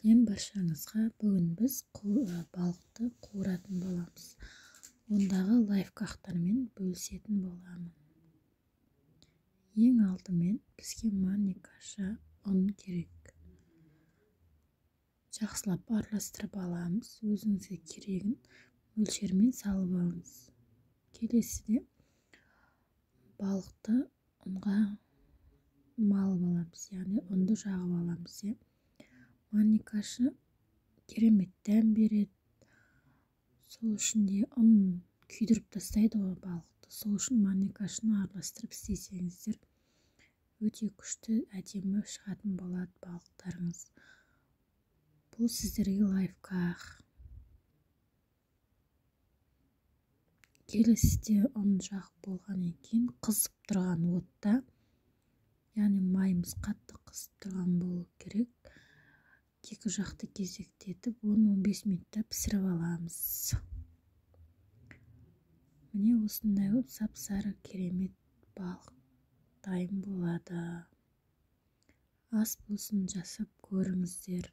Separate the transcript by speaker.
Speaker 1: Сәлем баршаңызға. Бүгін біз балықты қуыратын боламыз. Ондағы лайфхактармен бөлісетін боламын. Ең алдымен бізге манный каша ұн керек. Жақсылап араластырып аламыз. Өзіңізге керегін мөлшермен салып алыңыз. Келесіде балықты ұнға малып аламыз, яғни ұнды жағып аламыз. Манный каша керемет дәм береді. Сол үшін де ұн күйдіріп тастайды ғой балықты. Сол үшін манный кашаны араластырып істесеңіздер, өте күшті, әдемі шығатын болады балықтарыңыз. Бұл сіздерге лайфхак. Келесіде ұн жағып болғаннан кейін қызып тұрған отта, яғни майымыз қатты қызып тұрған болу керек, екі жақты кезектетіп 10-15 минутта пісіріп аламыз. Міне, осындай болып сап-сары керемет балық дайын болады. Ас болсын, жасап көріңіздер.